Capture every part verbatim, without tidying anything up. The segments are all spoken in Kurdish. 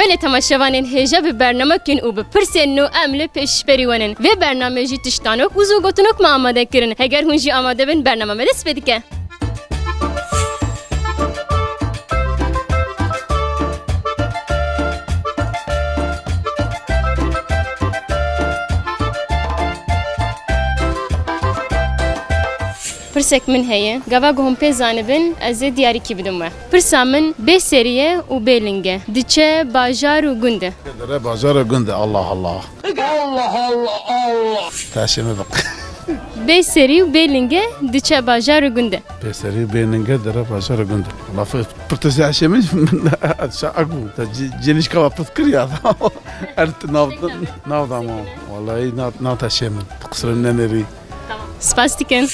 Lê temaşevanên hêja bi bername kin û bi pirsên nû em li pêşberî we nin. Vê bernamê jî tiştanok û zûgotinok me amade kirin. Heger hûn jî amade bin, bername me dest pê dike. Pirsek min heye. Gava ku hûn pê zanibin, ez ê diyarîkî bidim we. Pirsa min bê serî ye û bê ling e. Diçe bajar û gund e. Dere bajar û gund e. Allah Allah. Allah Allah Allah. Taşê min biq. Bê serî û bê ling e, diçe bajar û gund e. Bê serî û bê ling e, dere bajar û gund e. Lafê pirtûsê eşê min, min şa agu. Ta cê-, cênîşka wa pirs kiriya. Her t-, nav, nav dama. Wallahî na, na taşê min. Qisirê min nenêrî. Tamam. Spas dikim.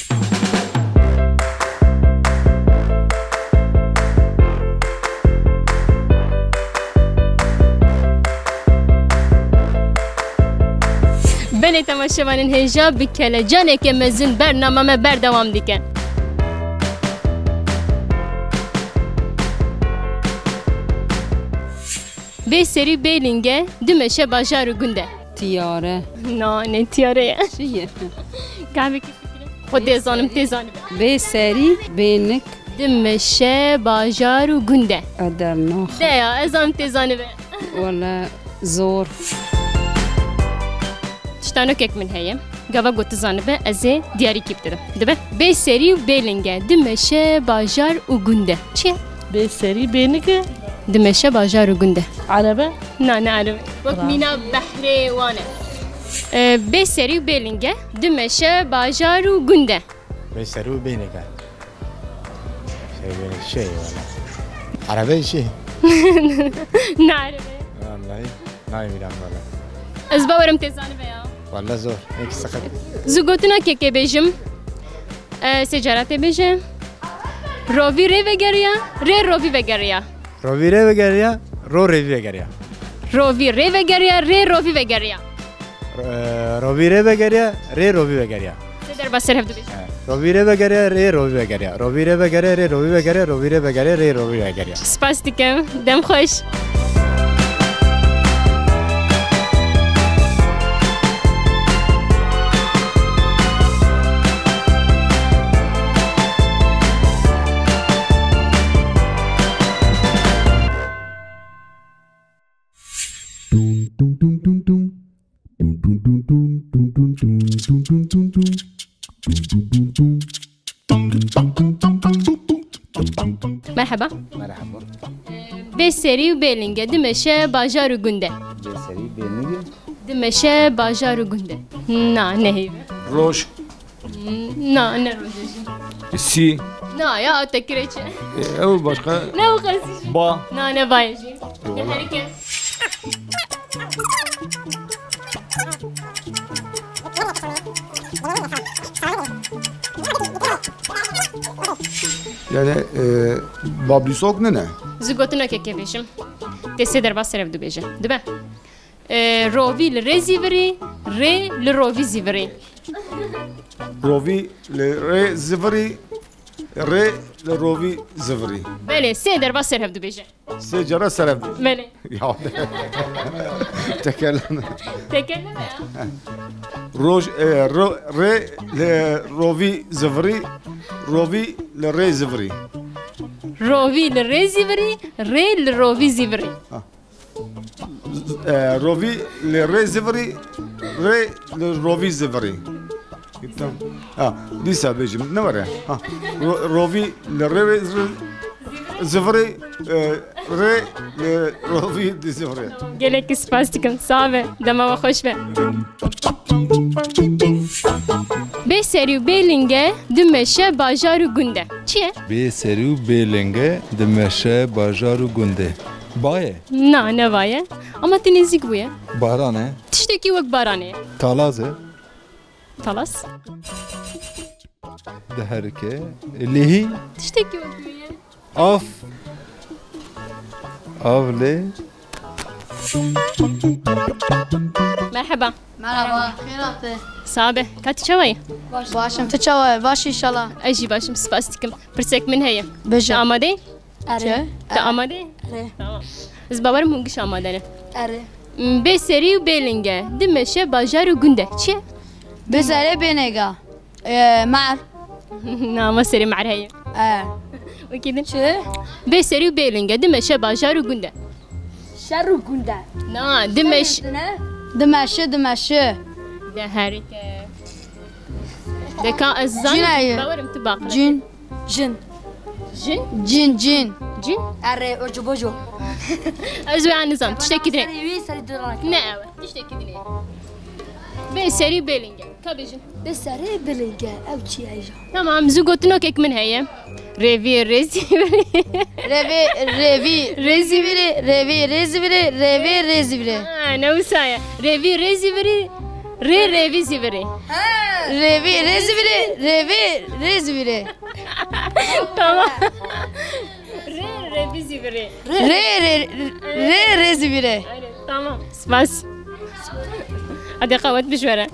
Belê temaşevanên hêja, bi kelecaneke mezin bernama me berdewam dike. Bê serî bê ling e, dimeşe bajar û gund e. Tiyare. Na, ne tiyare ye. Çi ye? Kahvekî fikir. Xwe tê zanim, tê zanibe. Bê serî, bê nik. Dimeşe bajar û gund e. Edernax. De ya, ez zanim tê zanibe. Wala zor. Tiştanokek min heye. Gava ku tu zanibe, ez ê diyarîkî bidim. Dibe? Bê serî û bê ling e. Dimeşe bajar û gund e. Çi ye? Bê serî, bê nik e. Dimeşe bajar û gund e. Erebe? Na, ne erebe. Wek mîna behrê wan e. Ee, bê serî û bê ling e. Dimeşe bajar û gund e. Bê serî û bê nik e. Şey, böyle şey valla. Erebe şey. Ne erebe? Vallahi. Nayê vîra min valla. Ez bawerim tê zanibe ya. Valla zor. Nek seqet. Zû gotina kekê bêjim. E, sê cara tê bêje. Rovî rê vegeriya, rê rovî vegeriya. Rovî rê vegeriya, ro rêvî vegeriya. Rovî rê vegeriya, rê rovî vegeriya. E, rovî rê vegeriya, rê rovî vegeriya. Sê derba ser hev dibêje. Rovî rê vegere, rê rovî vegere. Rovî rê vegere, rê rovî vegere, rovî rê vegere, rê rovî vegere. Spas dikim. Dem xweş. Merhaba. Merhaba. Bê serî û bê ling e, dimeşe bajar û gund e. Bê serî, bê ning e. Dimeşe bajar û gund e. Na, ne heyv e. Roj. Na, ne roj e jî. Sî. Na ya, ew te kirê çi? E, ew başka. Ne ew qesî jî. Ba. Na, ne ba ye jî. Eyvallah. Herike. Yani, e, bablisok ne ne? Zû gotinekê kê bêjim. Tê sê derba ser hev dibêje. Dibe. E, rovî li rê zîvirî, rê li rovî zîvirî. Rovî li rê zîvirî, rê li rovî zîvirî. Belê, sê derba ser hev dibêje. Sê cara ser hev. Belê. Ya. Tekerleme. Tekerleme ya. Roj, e, ro-, rê li rovî zîvirî, rovî li rê zîvirî. Rovî li rê zîvirî, rê li rovî zîvirî. Ha. E, rovî li rê zîvirî, rê li rovî zîvirî. Tamam. Ha, dîsa bêjim, ne were? Ha. Ro-, rovî li rê zîvirî, e, rê li rovî zîvirî. Gelekî spas dikim. Sax be. Dema we xweş be. Bê serî û bê ling e, dimeşe bajar û gund e. Çi ye? Bê serî û bê ling e, dimeşe bajar û gund e. Ba ye? Na, ne ba ye. Ama tu nêzîk bûye. Baran e. Tiştekî wek baranê ye. Talaz e. Talas. Diherike. Lêhî. Tiştekî wek wî ye. Av. Av lê. Merheba. Merhaba, xêr hatî. Sax be. Ka tu çawa yî? Baş im, tu çawa yî? Baş înşallah. Ez jî baş im, spas dikim. Pirsek min heye. Bêje. Tu amade yî? Erê. Tu amade yî? Erê. Tamam. Ez bawerim hûn giş amade ne. Erê. M, bê serî û bê ling e. Dimeşe bajar û gund e. Çi ye? Bê serê bê nêge. Ee, mer. Na, ma serê mer heye. Ee. Wekî din. Çi? Bê serî û bê ling e. Dimeşe bajar û gund e. Şer û gund e. Na, dimeş- Dimeşi, dimeşi. De herike. De ka ez zanim, Cin heye. Bawerim tu baqile. Cin. Jin. Jin? Cin, cin. Cin? Erê, oco boco. Ez wê an nizam. Tiştekî dinê. Serî wî, serî duranak. Ne ew. Tiştekî dinê. Bê serî bê ling e. Ka bêjin. Bê serî bê ling e. Ew çi ye jî? Tamam, zû gotinokek min heye. Rêvî rêzî virî. Rêvî, rêvî. Rêzî virî. Rêvî rêzî virî. Rêvî rêzî virî. Ha, ne wisa ye. Rêvî rêzî virî. Rê rêvî zî virî. Ha. Rêvî rêzî virî. Rêvî rêzî virî. Tamam. Rê rêvî zî virî. Rê, rê, rê, rê zî virê. Aynen, tamam. Spas. Hadi qawet bişwere.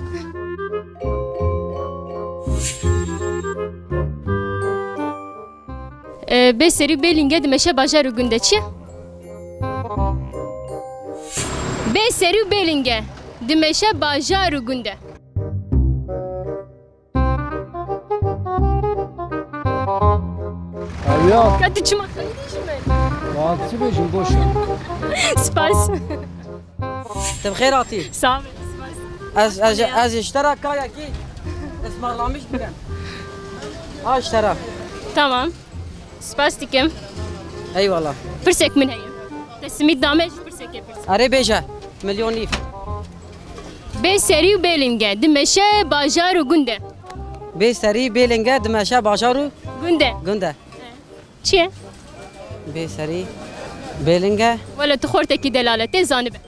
Ee, bê serî bê linge dimeşe bajar û gund e. Çi? Bê serî û bê linge dimeşe bajar û gund e. Ew ya. Ka tu çima xelî dî ji min? Wan çi bêjim, boş e. Spas. Tu bi xêr hatî. Sağ ol. Spas. Ez, ez, ez ji te re kayekî ısmarlamış bikim. Ha, ji te re. Tamam. Spas dikim. Eyvallah. Pirsek min heye. Te simît dame, ji pirsekê pirs. Erê bêje. Milyon nîv. Bê serî û bê linge dimeşe bajar û gund e. Bê serî bê linge dimeşe bajar û gund e. Gund e. Çi ye? Bê serî bê linge. Wele tu xortekî delal e, tê zanibe.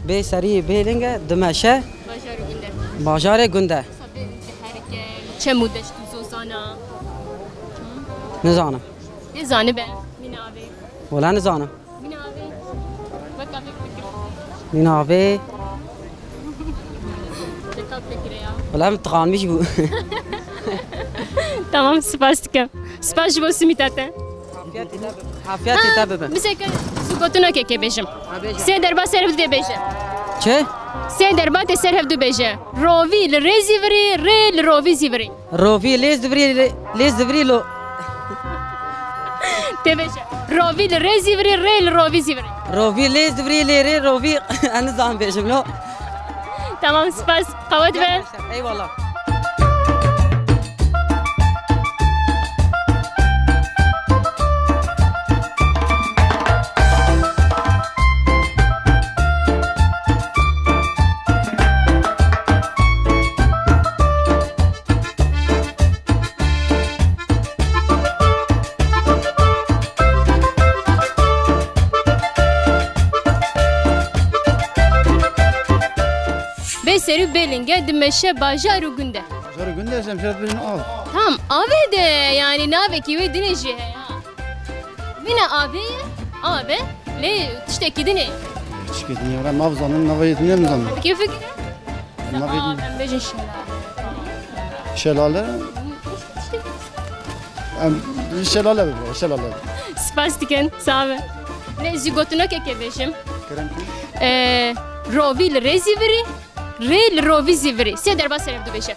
Bê serî bê linge dimeşe. Bajar û gund e. Bajarê gund e. Herike, çem û deşt û zozana. Nizanim. Tê zanibe. Mîna avê. Wele nizanim. Mîna avê. Wek avê fikir. Mîna avê. Tekal fikire ya. Wele min tıkanmış bû. Tamam, spas dikim. Spas ji bo simîta te. Afiyetê te bibe. Afiyetê te bibe. Miseke, tu gotinokekê bêjim. Ha, bêje. Sê derba ser hevdû bêje. Çi? Sê derba tê ser hevdû bêje. Rovî li rê zîvirî, rê li rovî zîvirî. Rovî lê zivirî, lê, lê zivirî lo. Tê bêje. Rovî li rê zîvirî, rê li rovî zîvirî. Rovî lê zivirî, lê rê rovî. Ez nizam bêjim lo. Tamam, spas. Qewet be. Eyvallah. Bê serî û bê linge dimeşe bajar û gund e. Bajar û gund e, ez em şer birin av. Tamam, avê de, yani navekî wê dinê jî heye. Mîna avê ye, av e, lê tiştekî din e. Tiştekî din e, em av zanin, navê din em zanin. Kê fikir e? Navê din. Em bêjin şelale. Şelale? Em, şelale bibe, şelale. Spas dikin, sağ be. Ne, ez gotinokekê bêjim. Kerem ki? Ee, rovî li rê zîvirî. Rê li rovî zîvirî. Sê derba ser hevdû bêje.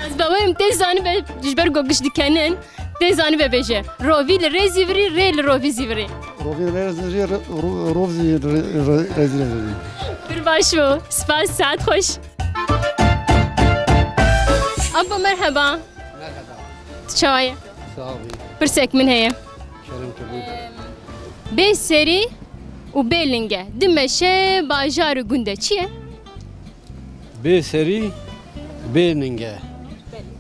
Ez bawerim tê zanibe, ji ber ku giş dikenin, tê zanibe bêje. Rovî li rê zîvirî, rê li rovî zîvirî. Rovî li rê zîvirî, ro-, ro-, rov zîvirî, rê, rê, rê zîvirî. Pir baş bû. Spas, saet xweş. Apo, merheba. Merheba. Tu çawa yî? Sağ ol. Pirsek min heye. Kerem kabul. Em, bê serî û bê linge dimeşe bajar û gund e. Çi ye? Bê serî, bê linge.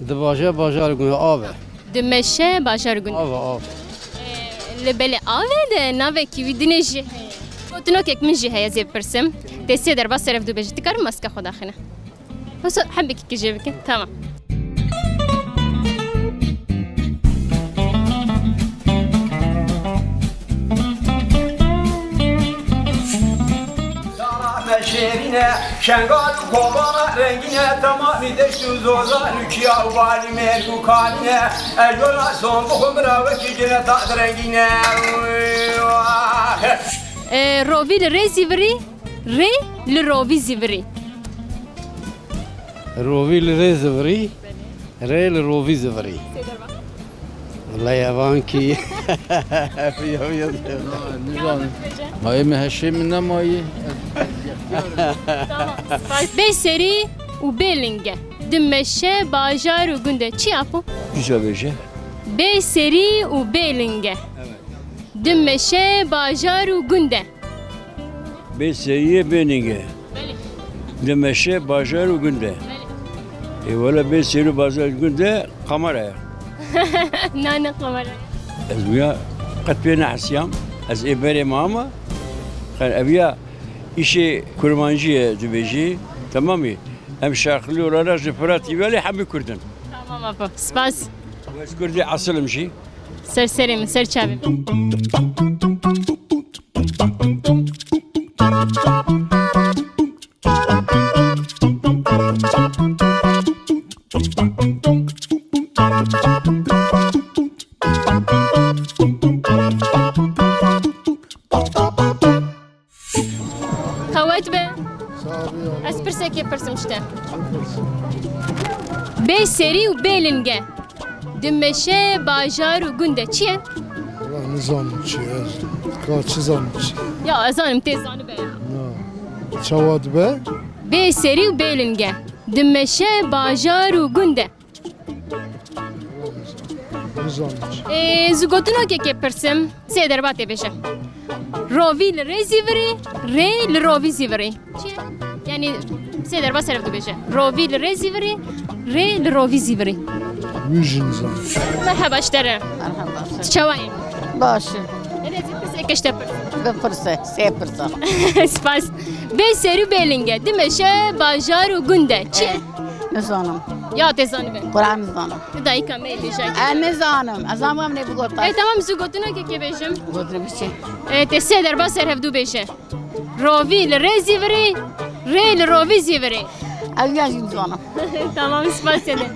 Dibaje bajar û gund e, av e. Dimeşe bajar û gund e. Av e, av. E, lê belê av e de navekî wî dinê jî heye. Gotinokek min jî heye, ez ê bipirsim. Tê sê derba ser hevdû bêje. Dikarim maske xwe daxîne? Wisa hebekî kêjê bikin. Tamam. Şêrîne, Şengal û Kobana rengîne, temamî deşt û zozan û çiya û balî mêrg û kanîne. Ez yola zon bixwim bira wekî cine tat rengîne. E, rovî li rê zîvirî, rê li rovî zîvirî. Rovî li rê zivirî, rê li rovî zivirî. Wele evankî. Nizanim. Ma ê min heşê min nemayî. Bê serî û bê linge. Di meşe, bajar û gund de. Çi apo? Güzel bêje. Bê serî û bê linge. Evet. Di meşe, bajar û gund de. Bê seriyê bê ninge. Belê. Di meşe, bajar û gund de. Belê. Ê wele bê serî û bajar û gund de kamera ye. Na, ne kamera ye. Ez wiya qet pê nehesiyam. Ez ê berê me ama. Xer eviya îşê kurmancî ye dibêjî. Temamî. Em şaxilî olarak ji Firatî belê hemî Kurd in. Tamam apo. Spas. Ez Kurdê esil im jî. Ser serê min, ser çavê min. Qewet be. Sağ ol. Ez pirsekê pirsim ji te. Bê serî û bê linge. Di meşe, bajar û gund de çi ye? Wala nizanim çi ye. Ka çi zanim çi? Ya, ez zanim tê zanibe ya. Ya. Çawa dibe? Bê serî û bê linge. Di meşe, bajar û gund de. Nizanim çi. Ê, zû gotinokekê pirsim, sê derba tê bêje. Rovî li rê zîvirî, rê li rovî zîvirî. Çi ye? Yanî sê derba ser ev dibêje. Rovî li rê zîvirî, rê li rovî zîvirî. Wî jî nizanim. Merheba ji te re. Merheba. Tu çawa yî? Baş e. Ê, ez ê pirseke ji te pirsim. Bipirse, sê pirsa. Spas. Bê serî û bê linge. Di meşe, bajar û gund de. Çi ye? Nizanim. Ya tê zanibe. Quran nizanim. Dayika me bêje. Ez nizanim. Ez zanim em nê bigota. E, tamam, zû gotinokekê bêjim. Gotin biçe. E, tê sê derba ser hevdû bêje. Rovî li rê zîvirî, rê li rovî zîvirî. Ez ya jî nizanim. Tamam, spas sê de.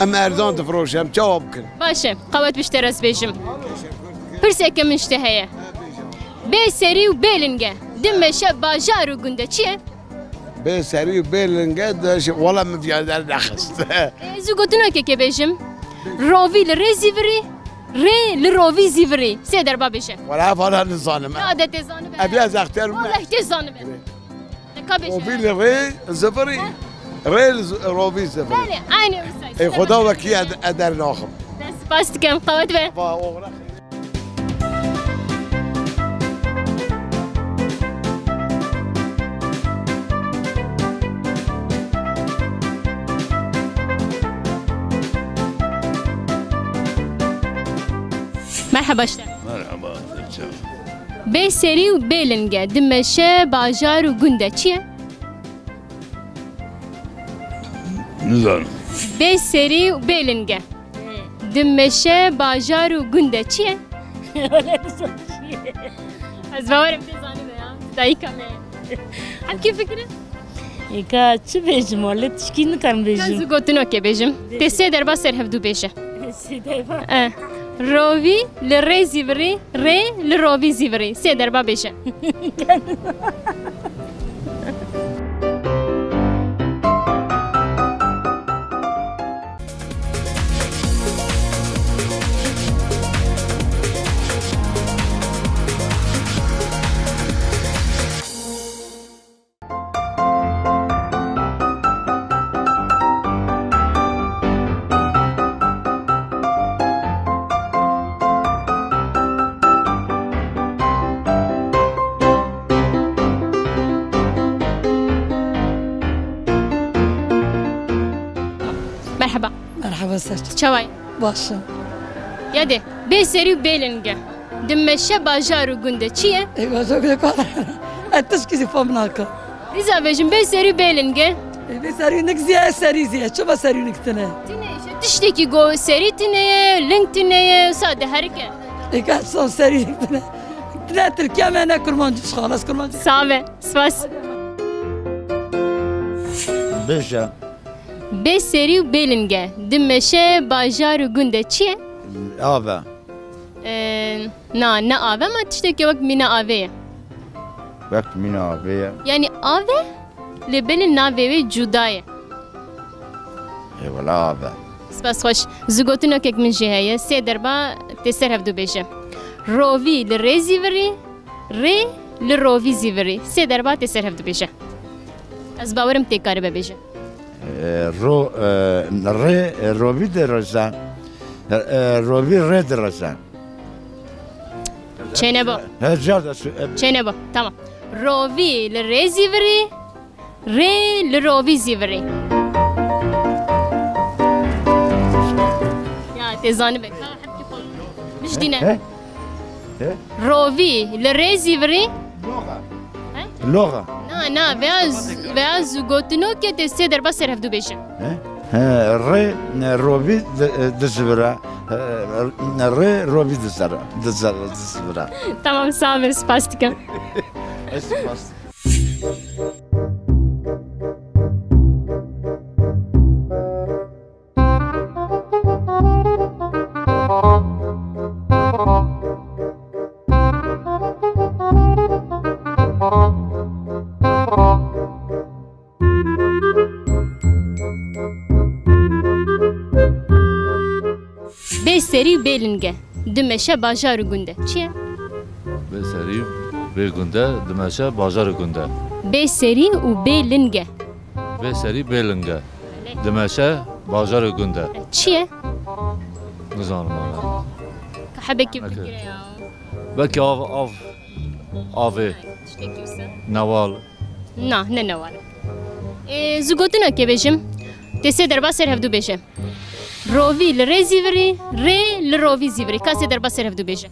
Em erzan difroşin, em çawa bikin? Baş e, qewet bi ji te re ez bêjim. Pirseke min ji te heye. Bê serî û bê linge. Di meşe, bajar û gund de çi ye? Bê serî û bê linge de jî wala min viya dernexist. Ê, zû gotinokekê bêjim. Rovî li rê zîvirî, rê li rovî zîvirî. Sê derba bêje. Wala ev hala nizanim. Ya de tê zanibe. Ev ya zexter me. Wala tê zanibe. Ka bêje. Rovî li rê zivirî, rê li z-, rovî zivirî. Belê, aynı wisa. Ê, Xweda wekî ed-, eder naxim. Dest spas dikim, qewet be. Va, oxira. Merhaba işte. Merhaba, Serçe. Bê serî û bê linge, di meşe, bajar û gund de çi ye? Nizanim. Bê serî û bê linge. Di meşe, bajar û gund de çi ye? Wele nizanim çi ye. Ez bawerim tê zanibe ya. Dayika me. Hemkî fikir e? Ê ka çi bêjim, wele tişkî nikarim bêjim. Ez gotinokê bêjim. Tê sê derba ser hevdû bêje. Sê derba. E. Rovî li rê zîvirî, rê li rovî zîvirî. Sê derba bêje. Merhaba. Merhaba Serçe. Çawa yî? Baş im. Ya de, bê serî û bê linge. Di meşe, bajar û gund de çi ye? Ê, bajar gund de kar. Ez tişkî zî fam naka. Dîsa bêjim, bê serî û bê linge. Ê, bê serî û nik zî ye, serî zî ye. Çima serî û nik tine? Tine işte, tiştekî go serî tine ye, ling tine ye, sade herike. Ê, ka son serî û nik tine. Ne Tirkiye me ne Kurmancî, xalas Kurmancî. Sağ be, spas. Bêje. Bê serî û bê linge, dimeşe bajar û gund e, çi ye? Av e. Ee, na, ne av e, ma tiştekî wek mîna avê ye. Wek mîna avê ye. Yanî av e, lê belê navê wê cuda ye. Ê wela av e. Spas xweş. Zû gotinokek min jê heye, sê derba tê ser hevdû bêje. Rovî li rê zîvirî, rê li rovî zîvirî. Sê derba tê ser hevdû bêje. Ez bawerim tê karibe bêje. E, ro-, e, rê, e, rovî direze. E, e, rovî rê direze. Çênebo. He, car da su-, e, Çênebo. Tamam. Rovî li rê zîvirî, rê li rovî zîvirî. Ya, tê zanibe. Ka hepkî xwe. Bijdîne. He? He? Rovî li rê zîvirî. Loxa. He? Loxa. Na, na, veya z-, veya zû gotinokê tê sê derba ser hevdû bêje. He? He, rê, e, rovî di-, e, dizivira. E, rê rovî dizera, dizera, dizivira. Tamam, sağ ol, spas dikim. Ez spas. Bê serî û bê linge, dimeşe bajar û gund e. Çi ye? Bê serî, bê gund e, dimeşe bajar û gund e. Bê serî û bê linge. Bê serî, bê linge. Belê. Dimeşe bajar û gund e. Çi ye? Nizanim ana. Ka hebekî Neke. Bigire ya. Belkî av, av, avê. Tiştekî wisa. Newal. Na, ne newal. Ê, zû gotinekê bêjim. Tê sê derba ser hevdû bêje. Rovî li rê zîvirî, rê li rovî zîvirî. Ka sê derba ser hevdû bêje.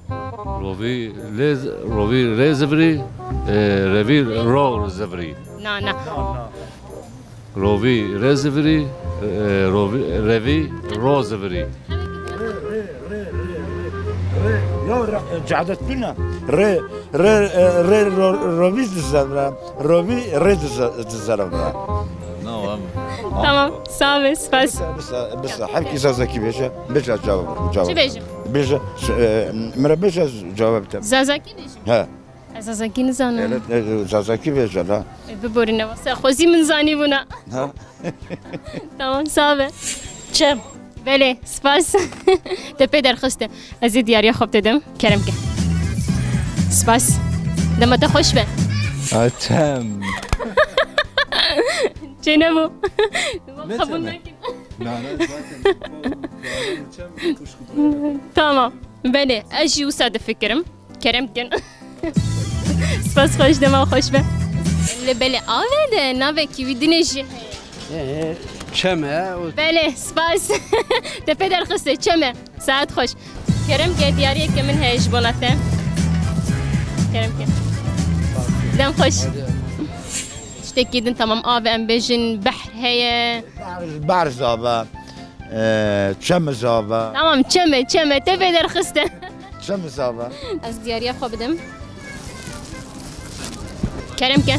Rovî lê z-, rovî rê zivirî, e, revî ro zivirî. Na, na. Rovî rê zivirî, e, rovî, revî ro zivirî. Rê, rê, rê, rê, rê, rê. Ya re-, cadet tune. Rê, rê, e, rê ro-, rovî dizevre. Rovî rê dize-, dizevre. No, em. Tamam, sağ ol, spas. Bisa, bisa, bisa. Hevkî Zazakî bêje. Bêje cevab, cevab. Çi bêjim? Bêje, e, min re bêje cevab te. Zazakî bêjim. He. Ez Zazakî nizanim. Evet, e, Zazakî bêje la. E, biborîne, wasa xwezî min zanîbûna. Ha? Tamam, sağ be. Çem. Belê, spas. Te pê derxiste. Ez ê diyariya xwe bidim. Kerem ke. Spas. Dema te xweş be. Ay, çem. Çê nebû. Ne Qebûl çem e? Nekin. Na, na, zaten. Çem, kuşku. Tamam. Belê, ez jî wisa difikirim. Kerem kin. Spas xweş, dema xweş be. Li belê avê de navekî wî dinê jî heye. Ee, çem e, o Belê, spas. Te pê derxiste, çem e. Saet xweş. Kerem ke, diyariyeke min heye ji bona te. Kerem ke. Dem xweş. Tiştekî din, tamam, av em bêjin, behr heye. Behr, behr zava. Ee, çem zava. Tamam, çem e, çem e. Te pê derxiste. Çem zava. Ez diyariya xwe bidim. Kerem ke.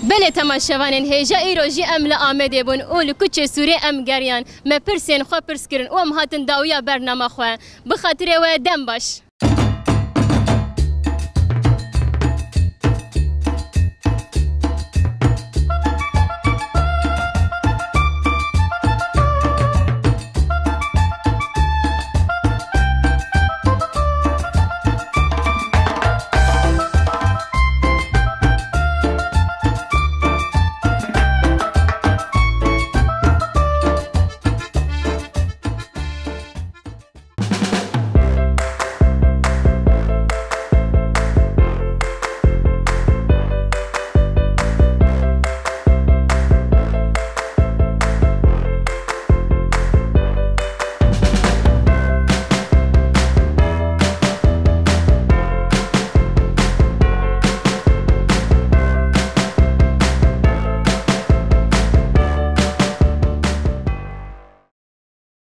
Belê temaşevanên hêja, îro jî em li Amedê bûn û li Kuçê Sûrê em geriyan. Me pirsên xwe pirs kirin û em hatin dawiya bernama xwe. Bi xatirê we dem baş.